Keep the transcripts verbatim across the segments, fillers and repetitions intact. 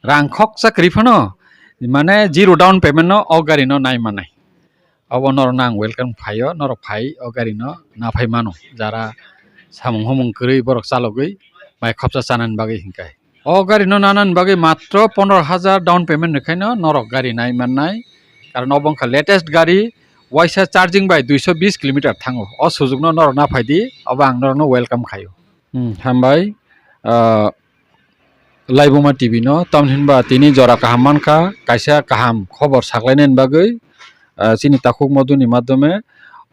rang khoksa kwrwi phano, mane zero down payment no o gari no nai manai. Obo norok no ang welcome khaio, norok phai o gari no na phai mano, jara samung humung kwrwi borok chalogwi mai khopsa chanani bagwi hinkai. O gari no nanani bagwi matro pondro hajar down payment rwkhaino norok gari nai mannai, karon obo wngkha latest gari, waisa charging bai duiso bis kilometer thango. O sujukno norok na phaidi, obo ang norokno welcome khaio. Hmm, hambai. Ah, Laibuma T V no, tamni hinba tini jora kaham mankha, kaisa kaham khobor saklainani bagwi, ah, chini takhuk moduni madhyome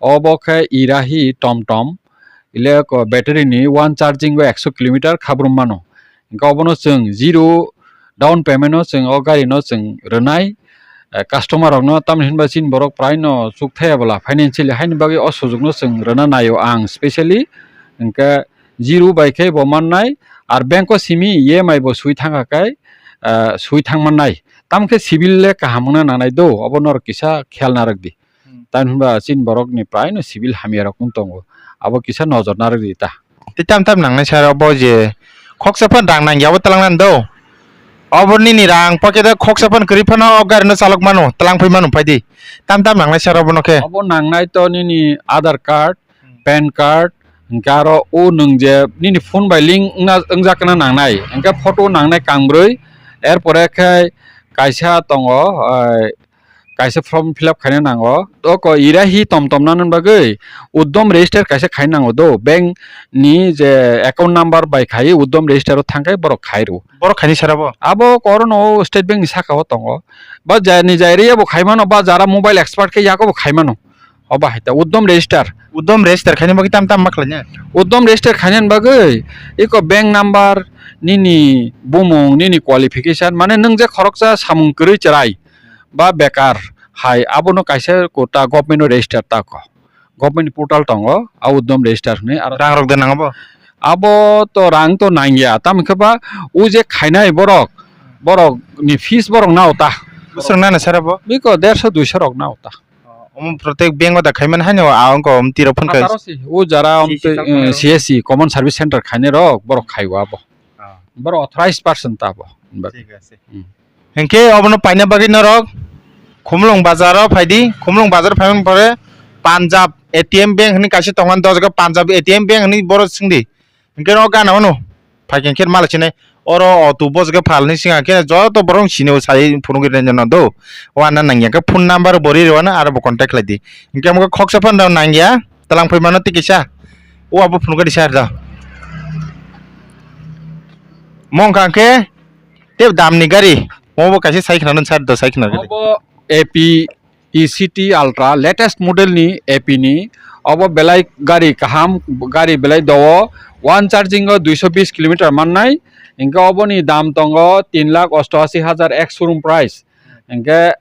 obo khe irahi tom tom, ile ko battery ni one charging o ekso kilometer khabrum mano. Hingke obono chwng zero down payment o chwng o gari no chwng rwnai, eh, customer rok no, tamni hinba chini borok prai no chukthai abola financially, haini bagwi o sujukno chwng rwna naio ang specially, hingke zero bai khe bo mannai, ar bank o simi E M I bo swi thangkha khe, eh, swi thang mannai, tamkhe civil le kaham wngna nangnai do, obo norok kisa khel narwk di. Hmm. Tamni hinba chini borok ni prai no civil hamya rok wng tongo, abo kisa nojor narwk di ta. Tei tam tam nangnai sir, obo je khoksa phano rang nangya, obo twlang nani do. Obo nini rang pocket o khoksa phano kwrwi phano o gari no chalok mano, twlang phai mano, phai di. Tam tam nangnai sir, obo no khe. Obo nangnai to nini Aadhaar card, Hmm. PAN card, hingke aro o nwng je nini phone bai link wngna, wngjak na nangnai, hingke photo nangnai kangbrwi, er pore khe kaisa tongo, eh, kaisa form fill up khaina nango. O ko ira hi tom tom nani bagwi Uddam register kaisa khaina nango do. Bank ni je account number bai khai Uddam register o thangkhai borok khai rw. Borok khaini sara bo? Abo ko oro no State Bank ni saka o tongo. Ba jani jai area bo khai mano, ba jara mobile expert khe yago bo khai mano. Obo hai ta Uddam register. Uddam register khaina bagwi tam tam ma khlaina? Uddam register khaina bagwi iko bank number, nini bumung, nini qualification, mane nwng je khoroksa samung kwrwi chwrai, ba bekar hai, abono kaisa kota government o register ta ko. Government portal tongo, a Uddam register hwnwi. Aro rang rok de nango bo? Abo to rang to nangya, tamo khe ba o je khainai borok, borok ni fees borok nao ta. Bwswk nana sara bo? Biko derso duiso rok nao ta. Oh, omo protek bank o da khaimani haino a wngkha omo tiro phone kha. Pataro si, o jara omo C S C tei, eh, C S C, Common Service Center khainai rok borok khaiwa abo. Ah. Borok authorized person ta abo. Thik ase. Hmm. Hinkhe obono paina bagwi norok Khumulwng bazar o phaidi, Khumulwng bazar phaimani pore Punjab A T M bank hwnwi kaisa tongmani, do jaga Punjab A T M bank hwnwi borok swngdi. Hinkhe o gana mano, phaikhe hinkhe mala sinai, oro auto bus khe phalni singha khe joto borok sini o sai phunugwi rwnai no do. O anna nangya khe phone number bo ri rwna aro bo contact khlai di. Hinkhe omo khe khoksa phano nangya, twlang phai mano tei kisa. O abo phunukha di sir da. Mong kha khe tei damni gari. Omo bo kaisa sai khna nang sir da, sai khna gari. Obo A P E C T Ultra latest model ni A P ni, obo belai gari kaham, gari belai dowo, one charging o duiso bis kilometer mannai, hingke obo ni dam tongo tin lakh osto asi hajar ek showroom price, hingke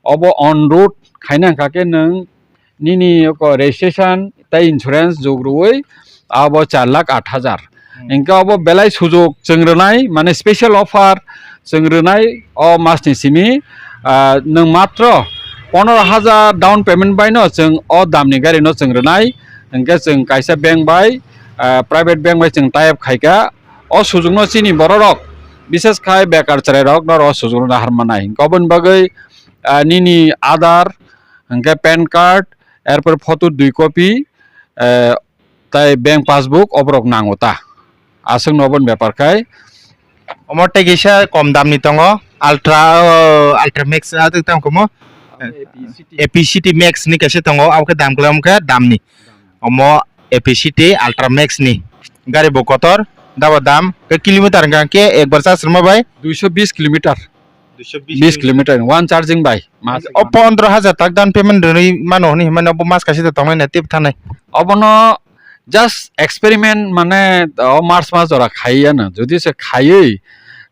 obo on road khaina hingka khe nwng nini oko registration tei insurance jug rwui abo char lakh aat hajar. Hmm. Hingke obo belai sujug chwng rwnai, mane special offer chwng rwnai o mas ni simi, ah, nwng matro pondro hajar down payment bai no chwng o dam ni gari no chwng rwnai. Hingke chwng kaisa bank bai, ah, private bank bai chwng tie up khaika. O sujug no chini borok rok, bishes khai bekar chwrai rok no o sujug no nahar manai. Hingke oboni bagwi, ah, nini Aadhaar, hingke PAN card, erpor photo dui copy, eh, tai bank passbook oborok nango ta. Aswk no oboni bepar khai. Omo tei kisa kom dam ni tongo, Ultra, oh, Ultra Max, ah, tamo komo? A P C T. A P C T Max ni kaisa tongo, abo khe dam kwlai, omo khe dam ni. Omo A P C T Ultra Max ni. Gari bo kotor, dabo dam, khe kilometer hingka khe ekbar charge rwma bai? Duiso bis kilometer. Duiso bis kilometer, one charging bai. Mas o pondro hajar tak down payment rwnwi mano hwnwi hwnmano bo mas kaisa de tongnai na tip thanai. Obono just experiment, mane o March mas jora khaiya no. Jodi se khaiwi,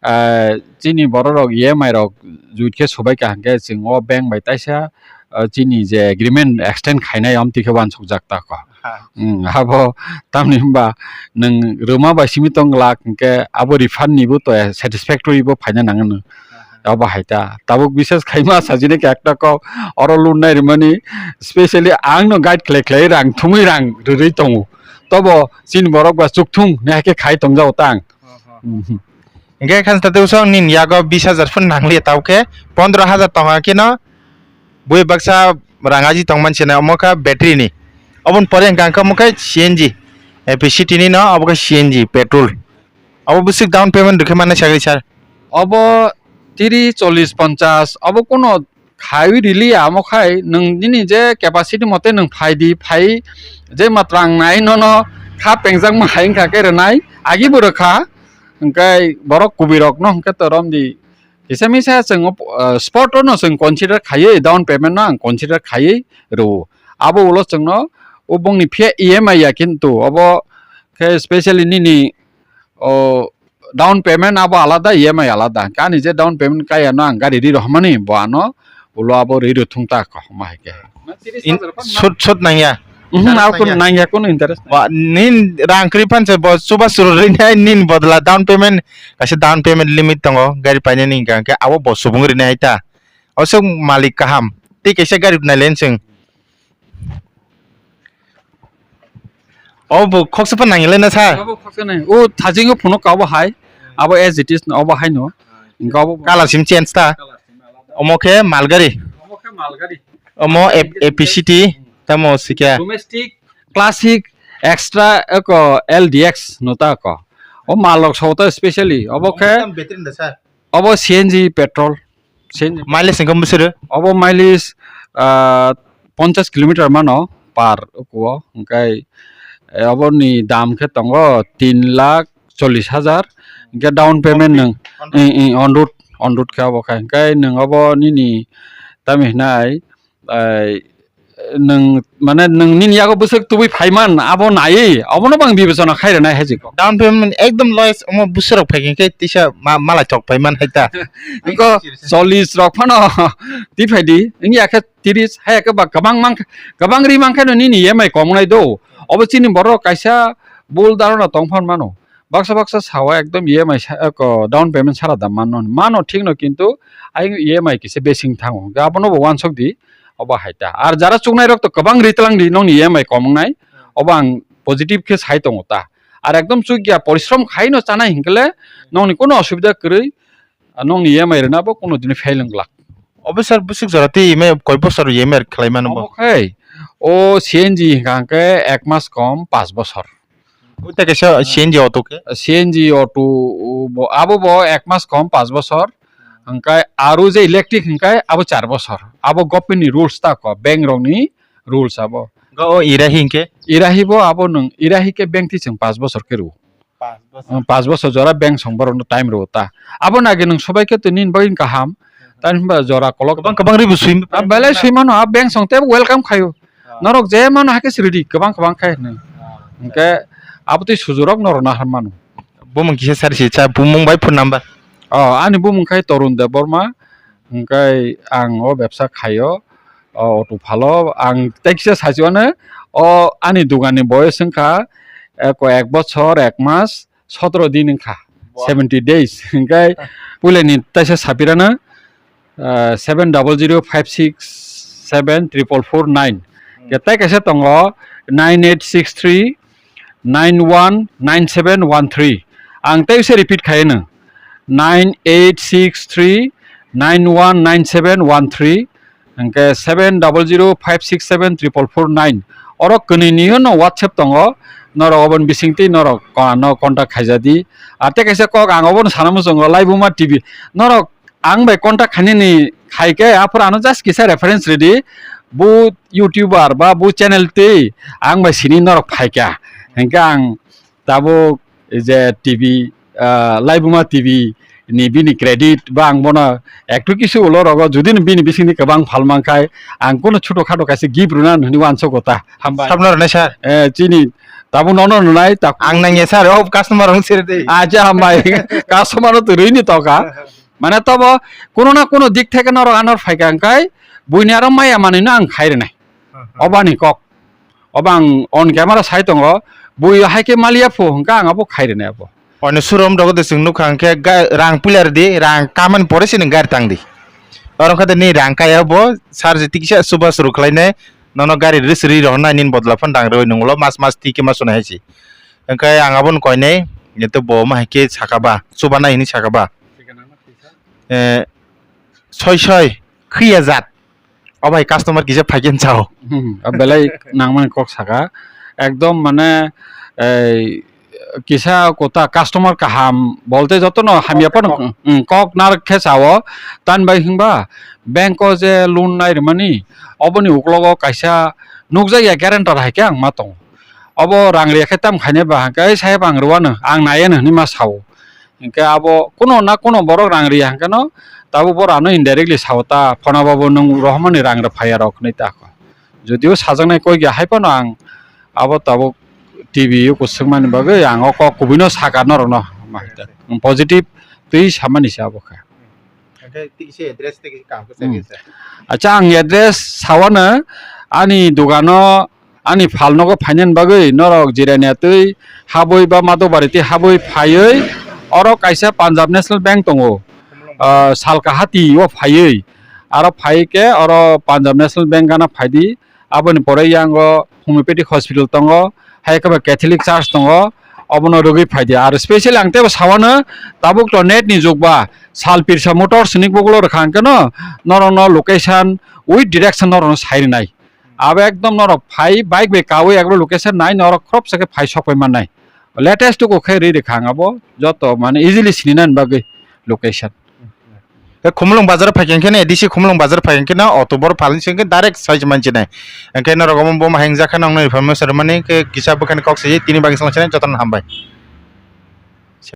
ah, chini borok rok E M I rok juit khe subai kaham khe chwng o bank bai taisa, ah, chini je agreement extend khainai om tikhe wansuk jak ta ko. Ha. Hmm, abo tamni hwnba nwng rwma bai simi tong glak, hinkhe abo refund ni bo to satisfactory bo phaina nangano. Aha. Abo hai ta. Tabuk bishes khaima sajini khe ekta kok oro loan nai rwmani, specially ang no guide khlai khlai rang thumui rang rwrwi tongo. Tobo chini borok ba chukthung ne hai khe khai tongjago tang. Aha. Mhm. Hingke khan tate usong nini yago bis hajar phun nangliya, tao khe pondro hajar tongma khe no bui baksa rang aji tongman se na omo kha battery ni. Oboni pore hingka hingka omo khe C N G, A P C T ni no obo khe C N G petrol. Obo bwswk down payment rwkhe mannai sagri sir? Obo tiri, chollish, ponchash obo kuno khaiwi riliya, omo khai nwng nini je capacity mote nwng phai di, phai je matrang nai nono kha pengjak ma hai wngkha khe rwnai, agi bo rwkha, hwnkhe borok kubui rok no hwnkhe to romdi kisa misa chwng, ah, spot no chwng consider khaiwi, down payment no ang consider khaiwi rwo. Abo ulo chwngno o bongni phiya E M I ya, kintu obo khe specially nini o down payment abo alada, E M I alada. Ani je down payment kaya no ang gari ri rohmani, bo ano ulo abo ri ro thung ta ko ma hai khe. In-, sut, sut nangya? Mhm, interest abo nangya? Nangya, kono interest nangya. Wa, nin rang kri phan se bo chuba suru ri nai, nin bodla down payment, kaisa down payment limit tongo, gari painani hingka hingke abo bo subung ri nai ta. Osok malik kaham, tei kaisa gari nai len chwng. O bo khoksa phan nangya le na sir? Abo khoksa nai. O thajingo phunuk ka obo hai. Abo as it is no, obo hai no. Hingke obo colour sim change ta? Colour sim alada. Omo khe malgari? Omo khe malgari. Omo A P C T, tamo sikya? Domestic, classic, extra, eko L D X no ta ko. O malok sota specially. Obo khe, tam battery da sir? Obo C N G petrol. Mileage hingke bwswk rw? Obo mileage, ah, ponchash kilometer mano par ukuo, hingkai, eh, oboni dam khe tongo tin lakh chollish hajar, hingke down payment nwng, on road, on road khe obo khai, hingkai nwng obo nini tamo hinai, ai, nwng, mane, nwng nini yago bwswk tubui phaiman, abo naiwi, obono bo ang bibechona khai rwnai hai jikho. Down payment ekdom lowest, omo bwswk rok phai khe tisa ma-, malai thok phaiman hai ta. Wngkha chollish rok phano twi phai di, wngya khe tiris, hai khe ba kwbang man, kwbang ri man khe no nini E M I kom wngnai do. Obo chini borok kaisa bul dharana tong phan mano. Baksa baksa sao ekdom E M I sa-, eko down payment sara da mano, mano thik no, kintu ayang E M I kisa besing thango. Hwnkhe abono bo uansuk di, obo hai ta. Ar jara chuknai rok to kwbang ri tlang di, nokni E M I kom wngnai, obo ang positive khe sai tongo ta. Ar ekdom chukya porishrom khai no chanai hinkhe le nokni kono osubida kwrwi, nokni E M I rwna bo kono dini fail wng glak. Obo sir, bwswk jora tei E M I koi bosor E M I khlai mano bo? Obo khai, o C N G hwnkha hwnkhe ek mas kom panch bosor. Ui, tei kaisa C N G auto khe? C N G auto bo, abo bo ek mas kom panch bosor. Hwnkhe aro je electric hwnkhe abo char bosor. Abo government ni rules ta ko, bank rok ni rules abo. Ga o irahi hwnkhe? Irahi bo abo nwng, irahi khe bank ti chwng panch bosor khe rw. Panch bosor. Panch bosor jora bank song borok no time rw ta. Abo nagi nwng sobai khe tini bagwi kaham. Tani hwnba jora kolok. Kwbang kwbang ribu swi. Ah, belai swi mano, ah, bank song tei welcome khaio. Ah. Norok je mano hakhe sridi, kwbang kwbang khai hwnwi. Ah. Hwnkhe abo tei sujurok norok nahar mano. Bumung kisa sari si cha, bumung bai phone number. Oh, ani bumung khai Torun Debbarma. Hwnkhe ang o bebsa khaio. O auto phalo ang tei kisa saichwano, o ani dogan ni boyos wngkha, eh, ko ek bochor, ek mas, sotoro din wngkha, seventy days. Hwnkhe puilani taisa sapirano, ah, seven double zero five six seven triple four nine. Hwnkhe tei kaisa tongo, nine eight six three nine one nine seven one three. Ang tei se repeat khaino, nine eight six three nine one nine seven one three. Hwnkhe seven double zero five six seven triple four nine. Oro kwnwi ni no WhatsApp tongo, norok oboni bisingtwi norok ko-, ano contact khaijadi. Ar tei kaisa kok ang obono sana muchungo, Laibuma T V. Norok ang bai contact khainani khaikhe, aphuru ano just kisa reference rwdi, bo YouTuber ba bo channel twi ang bai sini norok phaikha. Hwnkhe ang tabuk je T V, ah, Laibuma T V ni bini credit ba ang bono ektu kisu ulo rogo, judi no bini bisingni kwbang phal mankhai, ang kono chuto khato kaisa gift rwna hwnwi uansukgo ta. Hambai. Sabno rwnai sir? Eh, chini tabuk nono rwnai, ta ang nangya sir, o customer rong sir de. Acha hambai. Customer no twi rwini toka. Mane tobo kono na kono dik theke norok anor phaikha hwnkhe buini aro maya manwino ang khai rwnai. Obani kok. Obo ang on camera sai tongo, bui hai khe maliya phu hwnkhe ang abo khai rwnai abo. Oni showroom rogo de chwng nukha hwnkhe ga-, rang puila rwdi, rang kamani pore se nwng gari tangdi. Oro wngkha de nini rang kaya bo, sir je tikisa chubachu rw khlainai, nono gari rwsri rohornai nini bodol phano rang rwui nung ulo mas mas twi khe ma swnai hai se. Hwnkhe ang abono koinai, Eto bo ma hai khe saka ba, chubanai hinwi saka ba. Eh, soi soi, khwi ya jat. O bai customer kisa phai khe chao. Hmm, o belai nangmani kok saka. Ekdom mane, ei, kisa kota customer kaham, bolte jotono hamya phano, hmm, kok nar khe chao. Tan bai hwnba, bank o je loan nai rwmani, oboni uklogo kaisa nukjakya guarantor hai khe ang ma tongo. Obo rang riya khe tam khainai ba, hwnkhe, "Ei saheb, ang rwano, ang naiya," hinwi ma sao. Hwnkhe abo kuno na kuno borok rang riya hwnkhe no, tabuk borok ano indirectly sao ta, "Phona babu, nwng rohormani rang rw phaiya rok," hinwi ta kho. Judio sajaknai koi ya hai phano ang abo tabuk T V o kwswkmani bagwi ang o kok kubui no saka norok no. Positive twi samani se abo khe. Hwnkhe tei kisa address tei kisa kaham khe Hmm. Sakhe sir. Acha, ang address sawano ani dogano, ani phal nogo phainani bagwi norok Jirania twi habwi ba Madhobari twi habwi phaiwi oro kaisa Punjab National Bank tongo. Ah, Salkahati o phaiwi. Aro phai khe oro Punjab National Bank gana phaidi. Aboni pore yango homeopathic hospital tongo, hai khe ba Catholic church tongo, obono rwgwi phaidi. Aro specially ang teibo sawano tabuk to net ni jug ba, Sal Pirsa Motors hinwi Google o rwkha hwnkhe no, norokno location with direction norokno sai rwnai. Abo ekdom norok phai bike bai kaui ekbar location nai norok khoroksa khe phai sok pai mannai. Latest tuku khe rwi rwkha ang abo joto mane easily sini nani bagwi location. Khe Khumulwng bazar phai khe, hwnkhe ne A D C Khumulwng bazar phai khe no auto bor phalni sengkhe direct sai se manchi nai. Hwnkhe norok omo bo ma hengja khe nongno information mani khe kisa bwkhani kok se tini bagwi song se jotono hambai.